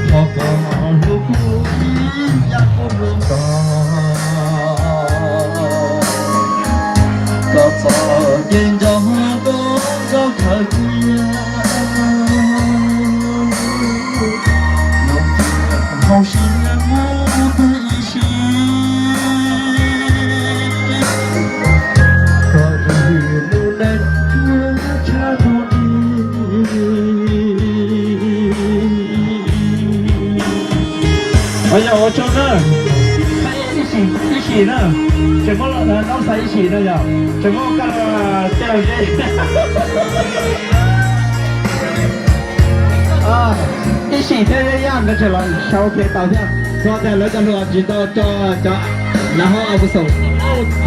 Qhov kom hlub kuv ib yam kuv hlub koj, koj txom ces nco koj nco khaws cia, nyob cia hauv siab mus twg ib sim, koj twb mus neej tshaj tug dib. Yog ua tsaug na, ib sim na, tseem muab los noob xav ib sim no yog tseem muab kaj tej ze. Ib sim thiab Yaj nkawd tseem los sau pem tau thiab, rau tias lawv cov hluas tsis tau tso cov nav hauv a xaum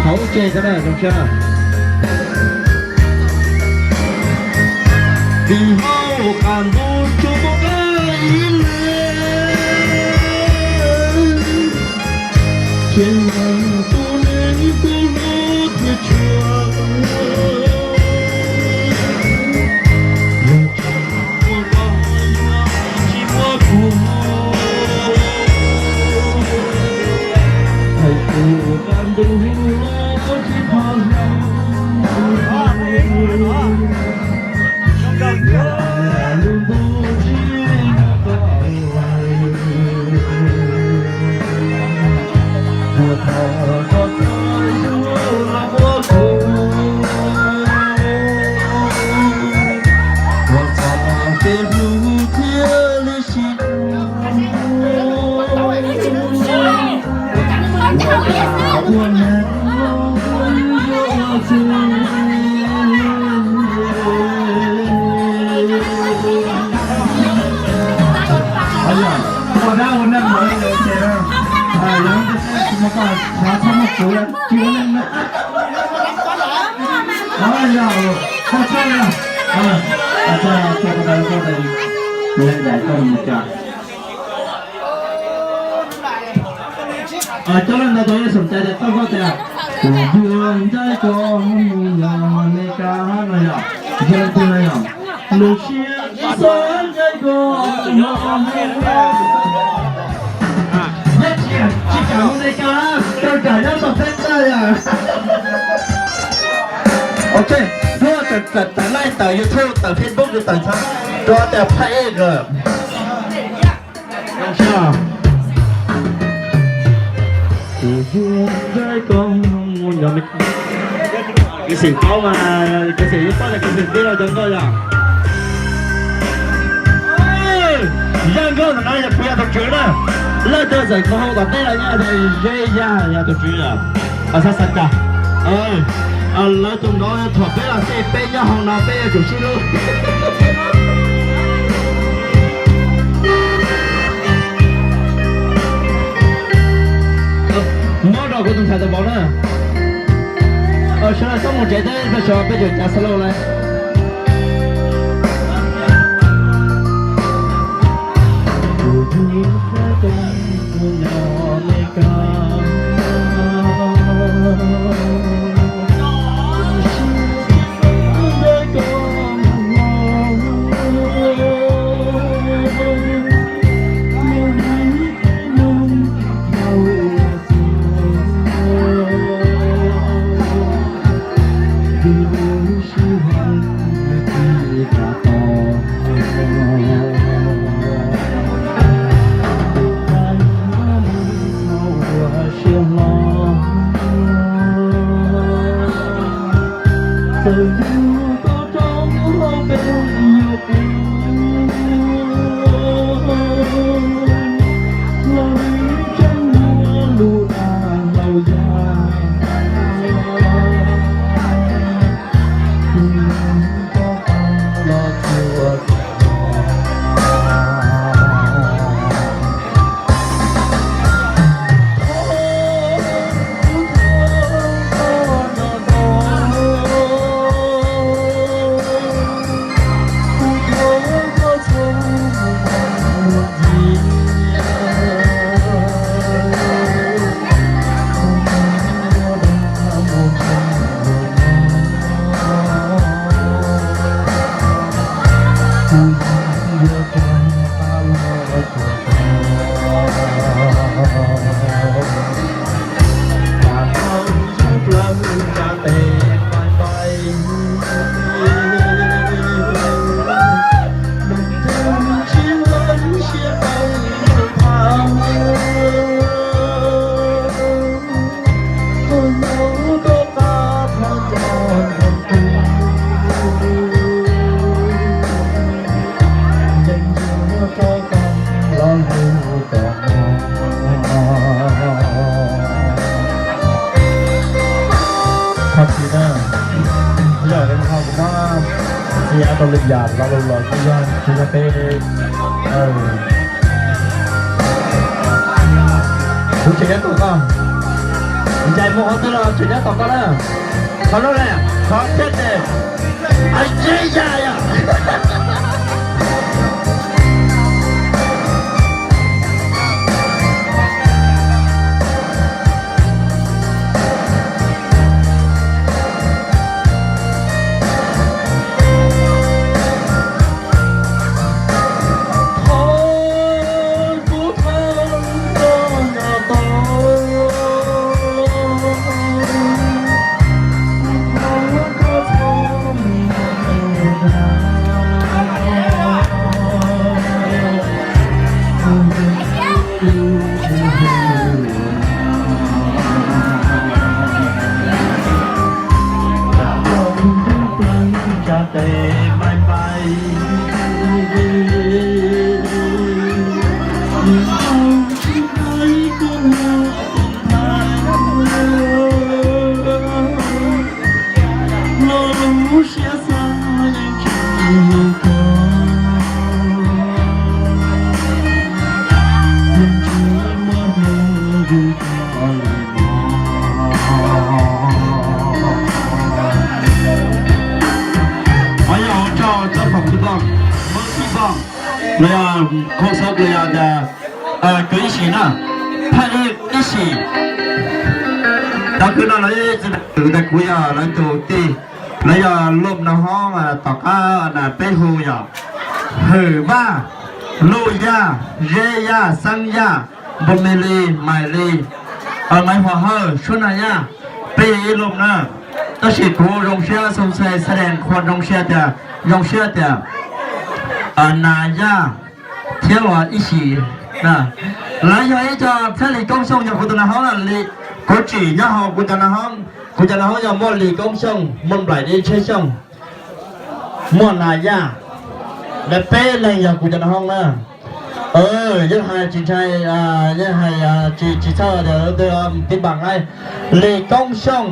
hauv tsev ko na, zoo siab na. Vim hauv qab ntuj tsuas muaj koj ib leeg, ces yog tus neeg kuv hlub thiab tshua. Yog tsis muaj koj yuav tsis muaj kuv, hais tus qab ntuj los tsis pom hlub. Ua dab ua neeg los li ua ke na, yog tsis muaj koj xyov txhob muaj kuv tsis ua neeg na. Yog, txhob txhob na, txhob txhob na, tus neeg daim koj mus cas. Cov leej ntawd tau yeej xum cai tias txoj koj tias, kuv yuav ncaim koj mus nyob Amelikas no yog, yog leej twg no yog, lub siab xav ncaim koj mus nyob Amelikas. Neb tsis kam mus Amelikas, tau kam nyob tom peb tag yom. Ok, hnub tawm tawm live tawm YouTube tawm Facebook tawm txhab rau tias phaj ej kawm. Kuv yuav ncaim koj mus nyob Amelikas. Kwv Xeem paub mas, Kwv Xeem yeej paub tias Kwv Xeem tij laug cov nkauj yog. Yaj nkauj ntawm no yog puas yog tus tswv na. Laj tau txawm mus hauv tom teb los nyob tias Zeb Yaj yog tus tswv yom. Xav xav cas, lawv tus nov thaum peb los xij peb nyob hauv no peb yuav tsum sib hlub. Muab rau kuv tus ntxhais tus vauv na. Sawv daws txhob mus tsev thiab, peb sawv peb yuav cav xav lauj lawm. Thov txim na, yog li no kuv muab txiav rau lwm yam lo lus los kuj yog, kuj yog peb, kuv tseem nyob tos koj, ncaim mus qhov twg los tseem nyob tos koj na. Qhov no ne, qhov thiaj tes, a, tsev ya yom. Los yog khoo xab los yog tias kwv ib sim na, thaij ib sim. Cov kwv no lawv, kuv yog lawv tus tij, lawv yog Looj Naj Hoob, tom qab na peb hu yog Hwm Vaj, Luj Yaj, Zeb Yaj, Xeeb Yaj, Npus Me Li, Maiv Li, Maiv Huas Hawj, Suab Naj Yaj, peb yog ib Looj na. Tab sis kuv zoo siab xoo xai xab dees qhuas zoo siab tias, zoo siab tias Nas Yaj thiab ua ib sim, lawv yog ib co thiab Lis Koob Xyooj yog kuv tus Naj Hoob na. Kuv tsim nyob hauv kuv cov Naj Hoob, kuv cov Naj Hoob yog muaj Lis Koob Xyooj, muaj Nplaim Dej Tsheb Xyooj, muaj Nas Yaj, lawv peb leeg yog kuv cov Naj Hoob na. Yeej hais tsis ntshai, yeej hais tsis txhawj tias leej twg tib npas nqaij. Lis Koob Xyooj,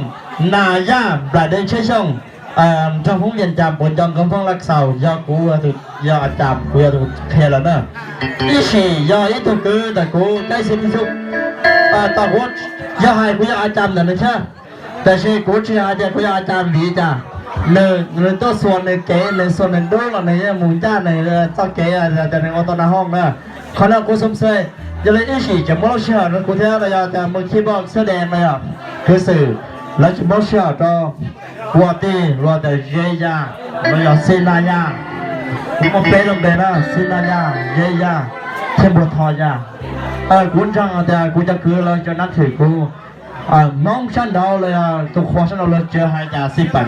Nas Yaj, Nplaim Dej Tsheb Xyooj, Nraug Hmoob Vias Cas, Puas Nco, Nkauj Hmoob Laj Xaus, yog kuv, yog A Cas, kuv yog tus qhia lawm na. Ib sim yog ib tug kwv ntawm kuv Kaib Xib Xub, tom kuv, yog hais kuv yog A Cas ntawm nws thiab, tab sis kuv tsis hais tias kuv yog A Cas vim cas, nws, nws tuaj xuas nws kev, nws xuas nws dub los nws yeej mus ncaj nws txoj kev tias nws ua tau Naj Hoob na. Qhov no kuv xoo xai, yog li ib sim tseem muaj lub sij hawm rau kuv thiab los yog tias Mus Khib Npauj Xab Dees los yog kwv xwm, lawv tseem muaj lub sij hawm rau ua tij los tias Zeb Yaj, los yog Xib Naj Yaj. Kuv muaj peb lub npe na, Xib Naj Yaj, Zeb Yaj, thiab Npua Tho Yaj. Kuv ntseeg tias kuv cov kwv lawv cov nab thwm kuv, Hmoob sab nraud los yog tus qhua sab nraud lawv tsis hais cas xij peem.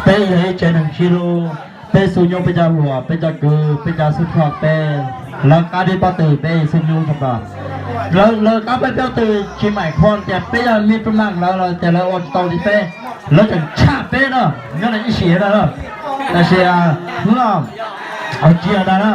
Peb yog ib tsev neeg sib hlub, peb xub nyuj peb cov hluas, peb cov kwv, peb cov xub thawj peb, lawv qab peb pob tw peb xub nyuj tag nrho. Lawv, lawv qab peb pob tw tsis maim qhuas tias peb yog me peb mam lawv los tias lawv ua tsis tau li peb, lawv tseem tshaj peb na, nyob ib sim na. Tab sis hnub no tsis yog ntawd na,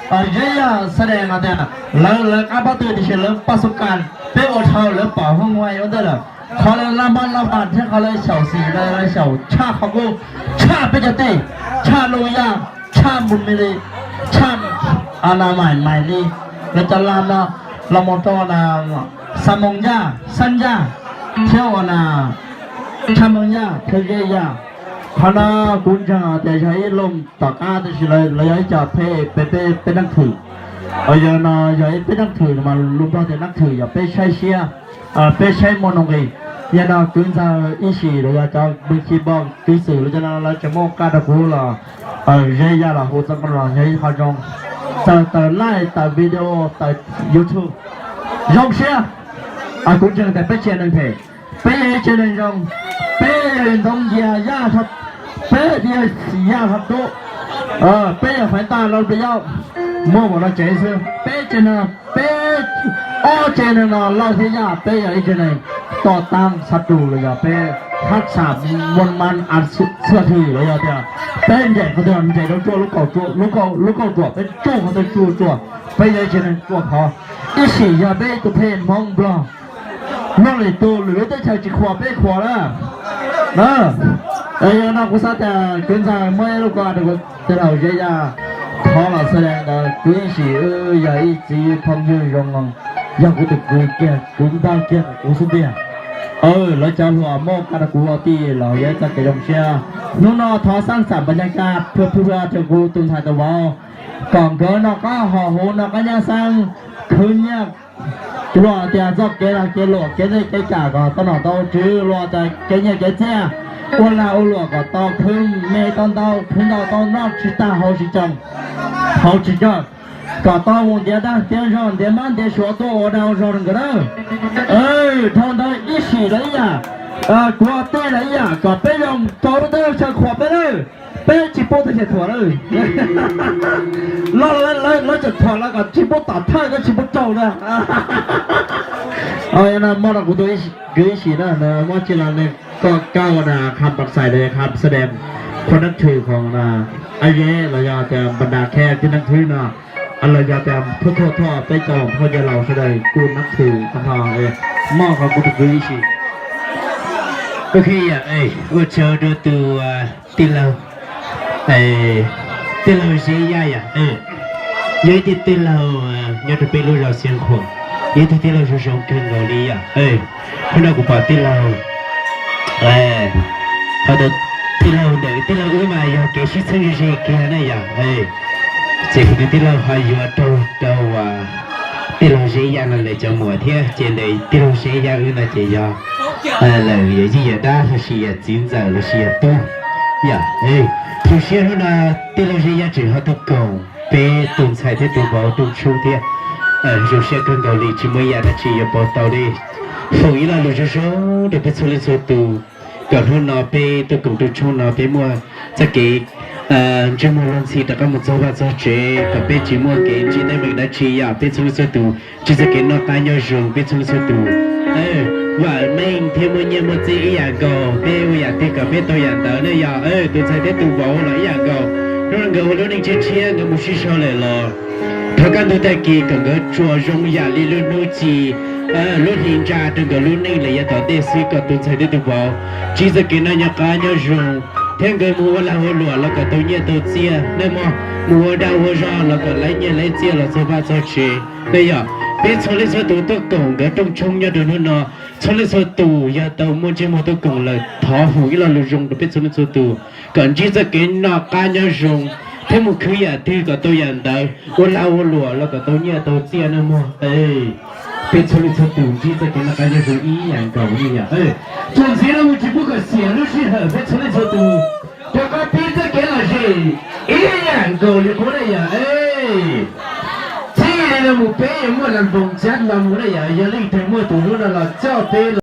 Zeb Yaj Xab Dees no tias lawv, lawv qab pob tw tiam sis lawv paj xub kas, peb ua dhau lawv pom hoob ua ntej lawm. Qhov lawv laj mab laj pas thiab qhov lawv xyaum xim lawv xyaum tshaj qhov kuj tshaj peb cov tij, tshaj Luj Yaj, tshaj Npus Me Li, tshaj Nas Maim, Maim Li, lawv cov laj no los mus rau Xa Moos Yaj, Xeeb Yaj, thiab ua na Tshaj Moos Yaj thiab Zeb Yaj. Qhov no kuv ntseeg tias yog ib looj tom qab tab sis lawv yog ib co peb, peb, peb nab thwm. Yog no yog ib peb nab thwm mas lus Nplog tias nab thwm yog peb saib siab, peb saib muaj nuj nqis. Yog no kwv ntxawg ib sim los yog cov Mus Khib Npauj kwv xwm los cov no lawv tseem muab qaj rau kuv los Zeb Yaj los hu txog qhov no yog ib qho zoo, txawm tawm live, tawm video, tawm YouTube, zoo siab. Kuv ntseeg tias peb tsis yog neeg phem, peb yog ib tsev neeg zoo, peb yog ntoo ncias Yaj, peb yog Yaj thav tub, peb yog faiv ntaj los peb yog muaj npaum no tsev xwb, peb tsev neeg, peb ob tsev neeg no Lauj thiab Yaj peb yog ib tsev neeg toj tab xab tus los yog peb hab xam muaj mab a txhua hwm los yog tias peb ncaim qhov twg ncaim rau ruaj lub kaum ruam, lub kaum ruam peb tsuj qhov twg tsuj ruaj, peb yog ib tsev neeg ruaj khov. Ib sim yog peb tus phem Hmoob Nplog, luag lwm tus lwm lub teb chaws tsis khuam peb khuam na. Yog no kuv xav tias kwv ntxawg muab ib lub ko rau kuv tij laug Zeb Yaj thov los xav dees ntawd. Kuv ib sim wb yog ib txiv phooj ywg zoo, yog kuv tus kwv kiag, kuv npawg kiag kuv xwb tiag. Lawv cov hluas muab kaj rau kuv ua tij los yog ib txoj kev zoo siab. Hnub no thov xaab xam pas nyaj kaj phua phua rau kuv tus ntxhais tus vauv, kom nkawd noj qab haus huv noj qab nyab xeeb, khwv nyiaj, luag tias txoj kev lag kev luam kev dej kev kam kom tau nom tau tswv, luag tias kev nyiaj kev txiaj, ua lag ua luam kom tau khwv me tau ntau, khwv ntau tau noj tsis tag haus tsis tsoo, haus tsis kawg, kom tau mus ntiav dag ntiav zog ntiav mab ntiav suav tuaj ua dag ua zog rau nkawd na. Dhau ntawd ib sim los ib yam, kuv tej los ib yam kom peb zoo rau lub teb chaws khuam peb na. Peb tsis pub tau xyem thuam na. Lawv tseem thuam los kom tsis pub tom thawj thiab tsis pub rau na. Muab rau kuv tus kwv ib sim na, muab tsis los nws koj kab ua na kham pas xais li kham xab dees, khua nab thwm khoom na, a ye los yog tias npas das kheb tib neeg thwb no, los yog tias thuj thuj thoj peb cov hmoob cov laus sawv daws kuj nab thwm qhov no, muab rau kuv tus kwv ib sim. Ok, ua tsaug rau tus tij laug, tij laug Zeb Yaj yom, yog ib tug tij laug nyob rau peb lub zos Xeev Khuam, yog ib tug tij laug zoo zoo kawg nkaus li yom. Hnub no kuv pom tij laug, ho tij laug ntawm tij laug wb mas yog kev sib txheeb ze ze kiag na yom. Ces kuv tus tij laug ho yuav raug rau tij laug Zeb Yaj no lawv cov muam thiab, ces ntawm tij laug Zeb Yaj wb no ces yog lawv yog yij yog dab lossis yog txiv ntxawm lossis yog tub yom. Zoo siab hnub no tij laug Zeb Yaj tseem ho tuaj koom peb tus ntxhais thiab tus vauv Tooj Tshoob thiab. Zoo siab kawg nkaus li, tsis muaj ib yam dab tsi yuav pauv tau li. Foom ib lo lus zoo zoo rau peb txhua leej txhua tus, kom hnub no peb tuaj koom Tooj Tshoob no peb muaj txoj kev ntsej muag luag ntxhi rov qab mus txog vaj txog tsev, kom peb tsis muaj kev ntsib teeb meem dab tsi yom. Peb txhua leej txhua tus ntsib txoj kev noj qab nyob zoo, peb txhua leej txhua tus vam meej thiab muaj nyiaj muaj txiaj ib yam nkaus, peb ua yam twg kom peb tau yam ntawd ne yom. Tus ntxhais thiab tus vauv los ib yam nkaus, hnub no nkawd ua lub neej tshiab tshiab nkawd mus sib sau lawm los thov kaj ntug tag kis kom nkawd tsuas zoo yam li lub hnub ci, lub hli ntsa rau nkawd lub neej lawm yav tom ntej xwb, kom tus ntxhais thiab tus vauv ntsib txoj kev noj nyob qab nyob zoo, thiab nkawd mus ua lag ua luam los kom tau nyiaj tau txiaj, nej mog, mus ua dag ua zog los kom laiv nyiaj laiv txiaj los txog vaj txog tsev. Nej yom, peb txhua leej txhua tus tuaj koom nkawd rooj tshoob nyob rau hnub no, txhua leej txhua tus yog tau muaj ntsej muag tuaj koom lawm thov foom ib lo lus zoo rau peb txhua leej txhua tus, kom ntsib txoj kev noj qab nyob zoo, thiab mus khwv yam twg kom tau yam ntawd, ua lag ua luam los kom tau nyiaj tau txiaj nej mog. Peb txhua leej txhua tus ntsib txoj kev noj qab nyob zoo ib yam nkaus li yom. Txuas ntxiv no mus tsis pub kom xiam lub sij hawm, peb txhua leej txhua tus rov qab pib txoj kev lom zem ib yam nkaus li qub ne yom. Txij li no mus peb yuav muaj las npoos cab no mus ne yom, yog leej twg muaj tus hlub no los coj peb